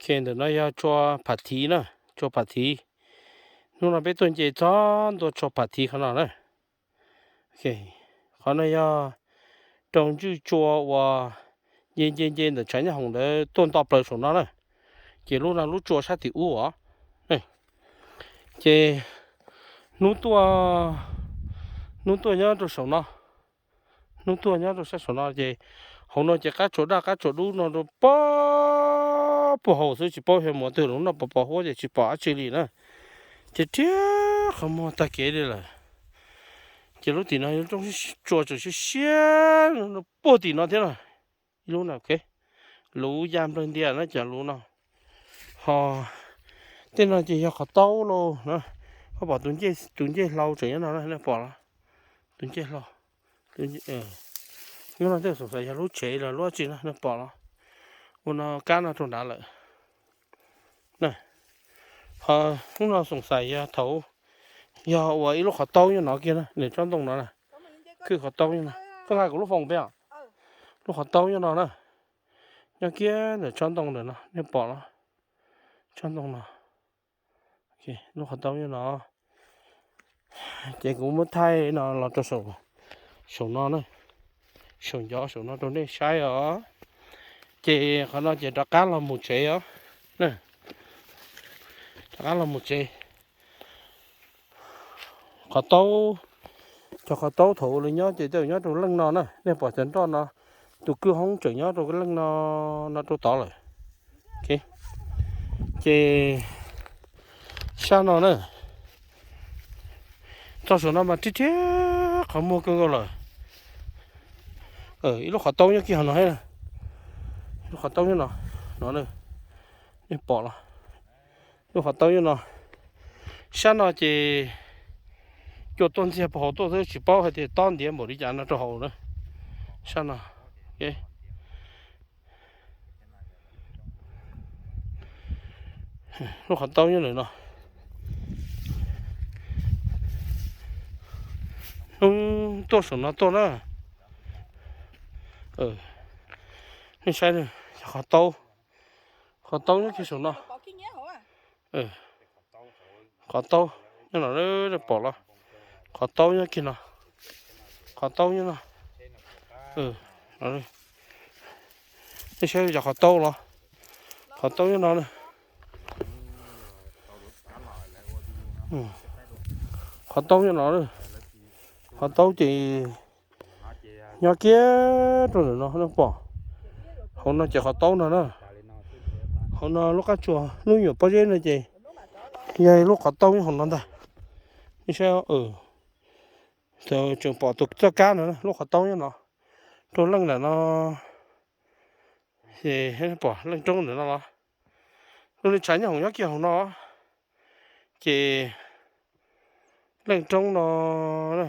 Ces ntawm no yog tsua pham thiv na, tsua pham thiv. Hnub no peb tuaj nce txog ntua tsua pham thiv qhov no na. Qhov no yog rau ntswj tsua uas nce nce nce ntawm tshav nyob hoom ntawd tuaj nto plaws saum no na. Ces lub no lub tsua sab tim ub os. Ces hnub tuaj, hnub tuaj nyob rau saum no, hnub tuaj nyob rau sab saum no ces hauv no ces qab tsuas daj qab tsuas dub no rau pab puag hauv xwb, tsis paub xyov mus twg lawm, noj pos pos huab ces tsis pom dab tsi li na. Ces rhiab qhov muag tag kev li lawm. Ces lub tim no roob tsua tseem siab siab puag tim no thiab na. Ib lub na, luv ya nplawg ntias na cov luv no. Ho tej no ces yog qhov taub lauj na. Koj pom tus ncej hlau tseem nyob no na, nej pom los? Tus ncej hlau, nyob no tej xoom xaiv yog lub tsev los lub dab tsi no, nej pom los? Ua no kab no rau nrad lawm. Ho lub no xoom xaiv yog thaum, yog ua ib lub qhov taub nyob no kiag na, nws tsob ntoo no na. Khwj qhov taub nyob no, koj nqa kuv lub foos peb os. Lub qhov taub nyob no na, nyob kiag ntawm tsob ntoo ntawm no, nej pom los? Tsob ntoo no, lub qhov taub nyob no. Ces kuv muab thaij no los rau saum no na, saum ncov saum no rau nej saib os. Ces qhov no ces rov qab los mus tsev os. Rov qab los mus tsev. Qhov taub, cov qhov taub thaum ub lawv nyob ces tej nyob rau leej no na, nej pom cov nroj no, tus kwj hoob tseem nyob rau leej no, no rau tod lawm. Ces sab no na, txog saum no mas rhiab rhiab qhov muag kawg nkaus lawm. Ib lub qhov taub nyob kiag hauv no, lub qhov taub nyob no, no, nej pom los? Lub qhov taub nyob no. Sab no ces cua tuaj ntxiag puag hauv tuaj xwb, tsis paub hais tias tob ntiav npaum li cas no rau hauv na. Sab no, lub qhov taub nyob ntawm no. Hnub tuaj saum no tuaj na. Nej saib, qhov taub, qhov taub nyob kiag saum no. Qhov taub nyob no, pom los? Qhov taub nyob kiag no. Qhov taub nyob no. Nej saib cov qhov taub los? Qhov taub nyob no. Qhov taub nyob no. Qhov taub ces nyob kiag rau ntawm no, nej pom. Hauv no ces qhov taub no na. Hauv no lub qab tsuas lub nyuam pob zeb no ces yog lub qhov taub nyob hauv no ntag. Nej saib, tseem pom tus txoj kab no, lub qhov taub nyob no. Rau leej ntawm no, pom leej roob ntawm no los? Lub li tshav nyob hoom nyob kiag hauv no. Ces leej roob no,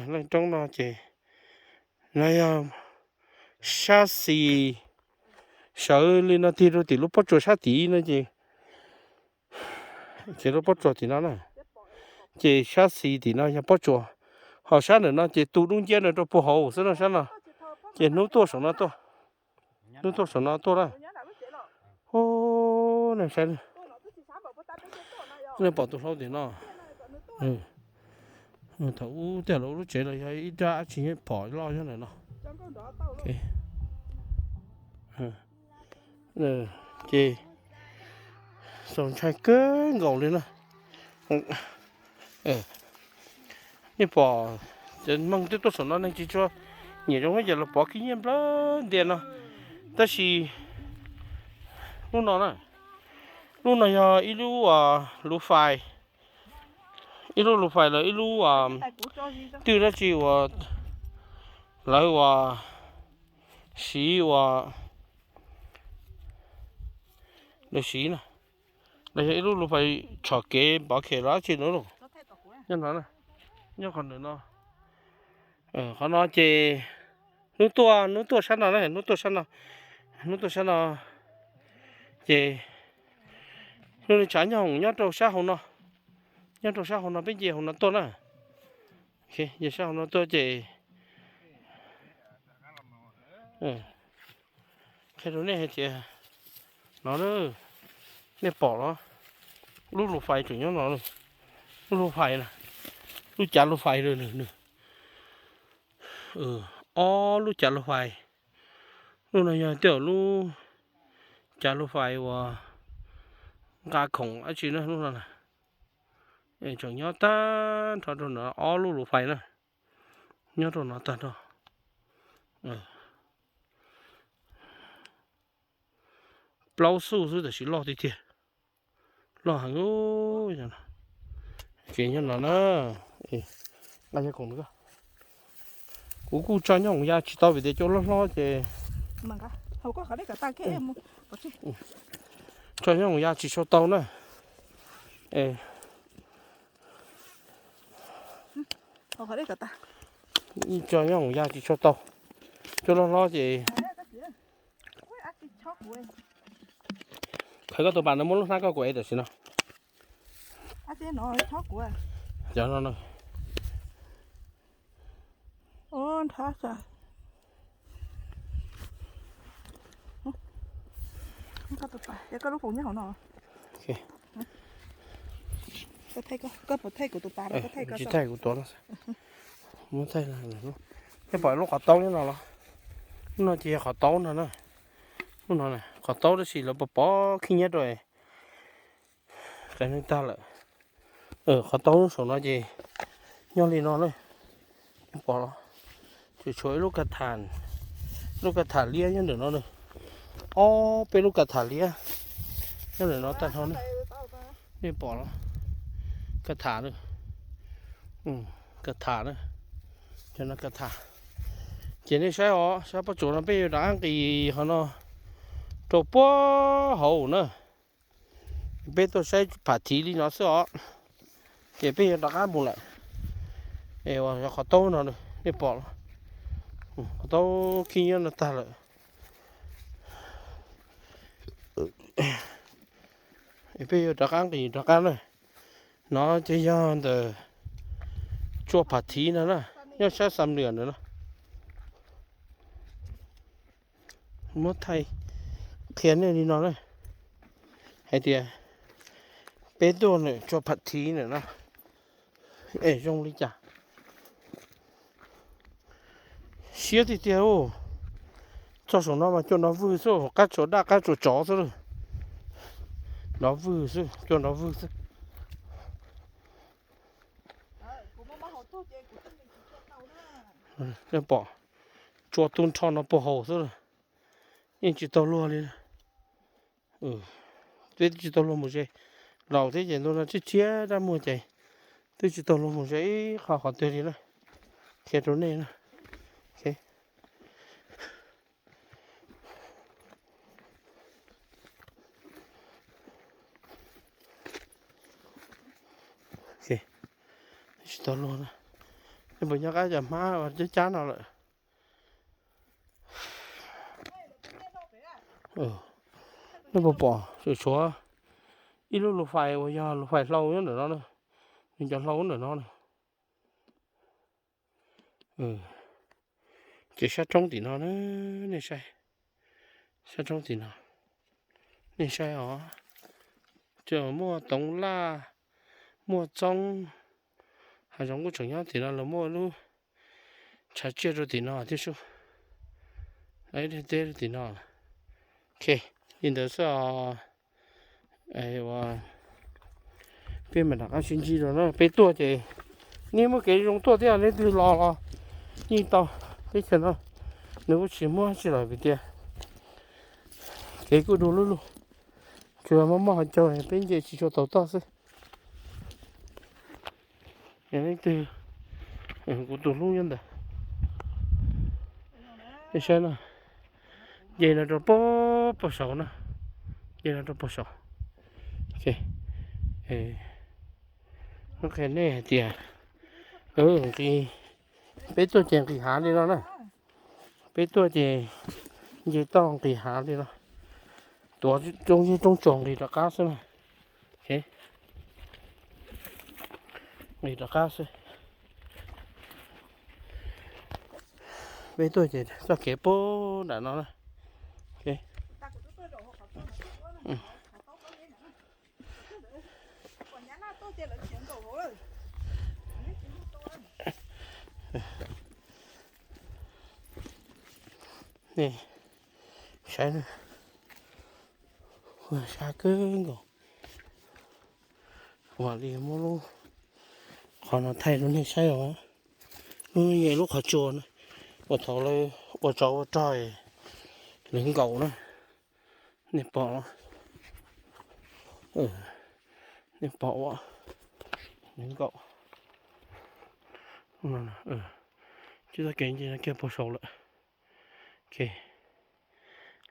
leej roob no ces no yog sab xis, sawv li no tig rau tim lub pob tsuas sab tid no ces, ces lub pob tsuas tim no na, ces sab xis tim no yog pob tsuas, ho sab ntawm no ces tu dub nciab no rau puag hauv xwb no sab no. Ces hnub tuaj saum no tuaj, hnub tuaj saum no tuaj na. Hu, nej saib, nej pom tus hlau tim no. Thaum ub tej lub tsev los yog ib rab tsis pom loj nyob ntawm no. Ces txaus ntshai kawg nkaus li na. Nej pom, cov Hmoob twb tuaj saum no neeg tsis tshua nyiam zoo ces los pov khib nyiab nplawg ntias no. Tab sis lub no na, lub no yog ib lub lus fais, ib lub lus fais los ib lub twj dab tsi uas lawv uas siv uas lawv siv na, los yog ib lub lus fais tshom kev pov khem los dab tsi no los. Nyob no, nyob qhov ntawm no. Qhov no ces hnub tuaj, hnub tuaj sab no na, hnub tuaj sab no, hnub tuaj sab no ces hnub li tshav nyob hoom nyob rau sab hauv no, nyob rau sab hauv no peb nce hauv no tuaj na. Nce sab hauv no tuaj ces qhia rau nej hais tias no, Nej pom los, lub lus fais tseem nyob no, lub lus fais na, lub cav lus fais nws, ob lub cav lus fais. Lub no yog tej lub cav lus fais uas nqa khoom dab tsi na, lub no na. Tseem nyob tag nrho rau no ob lub lus fais na, nyob rau no tag nrho. Plaub xuj xwb tab sis loj tiag tiag, loj heev. Ces nyob no na, kuv kuj tso nyob hoom ya tsis tau vim tias cua loj hlob ces tso nyob hoom ya tsis sau tau na. Tso nyob hoom ya tsis sau tau, cua loj hlob ces. Khawv koj tus pas no muab lub hnab koj kuv ev tam sim no. Cov no no. Tsis thaij kuv tuav no. Muab thaij, nej pom lub qhov taub nyob no los? Lub no ces yog qhov taub no na. Lub no qhov taub tab sis lawv pom pom khib nyiab rau. Qev neeg tag lawm. Qhov taub saum no ces nyob li no na. Pom los? Tseem tshuav ib lub ka tham, lub ka tham liab nyob ntawm no na. Ob peb lub ka tham liab nyob ntawm no tag nrho na. Nej pom los? Ka tham na, ka tham na, cov no ka tham. Ces nej saib os, sab pob tsuas no peb yuav rov qab nqis qhov no rau puag hauv na. Peb tuaj saib pham thiv li no xwb os, ces peb yuav rov qab mus lawm. Es uas yog qhov taub no, nej pom los? Qhov taub khib nyiab no tag lawm. Es peb yuav rov qab nqis rov qab na. No ces yog ntawm tsua pham thiv no na, nyob sab Xam Nwas ntawm no. Muab thaij qhia nej li no na, hais tias peb tuaj ntawm tsua pham thiv ntawm no es zoo li cas. Siab tiag tiag. Txog saum no mas cua nrov vwg xwb, qab tsuas daj qab tsuas tsov xwb. Nrov vwg xwb, cua nrov vwg xwb. Nej pom, tsua tu nrho no puag hauv xwb, yeej tsis tau luag li. Twb tsis tau luag mus ze, laus thiab ces ntu no tshiab tshiab rab muag ces twb tsis tau luag mus ze ib qho qhov twg li na. Qhia rau nej na. Tsis tau luag na. Nej puas nyob qab cov hmab uas cab cab no lawm? Nej puas pom, tshuav ib lub lus fais uas yog lus fais hlau nyob ntawm no na. Nws cov hlau ntawm no na. Ces sab roob tim no na, nej saib. Sab roob tim no, nej saib os. Ces muaj toov laj, muaj txoob, hav zoov kuj tseem nyob tim no, los muaj lub tshav tsiaj rau tim no thiab sub. Ib daim teb rau tim no. Ok, li ntawd xwb os. Peb mam rov qab sib ntsib dua na. Peb tuaj ces nej muaj kev zoo tuaj thiab, leej twg los los yeej tau. Teb chaws no nws kuj tsis muaj tsi lawm vim tias kev kuj du lub lug, tsuas muaj muaj hauv caug peb nce tsis tshua tau toj xwb. Leej twg, kuv tus hlub nyob ntawd. Nej saib no, nce no rau puag saud na, nce no rau puag saud. Muab qhia nej hais tias nqis, peb tuaj ces nqis hav li no na. Peb tuaj ces nce toj nqis hav li no, tuav roob zeb roob tsuas nqis rov qab xwb na. Nqis rov qab xwb. Peb tuaj ces txoj kev puag nram no na. Ok. Nej saib, sab kawg nkaus. Kuv mam li muab lub qhov no thaij rau nej saib os. Lub no yog lub qhov tsua uas thaum lawv ua tsov ua rog lawv nkaum na. Nej pom, nej pom ua lawv nkaum. Tsis tau kev nce no kiag puag saud lawm.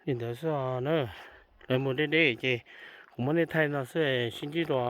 Li ntawd xwb na. Lawv mus deb deb ces kuv muab nej thaij no xwb, sib ntsib dua.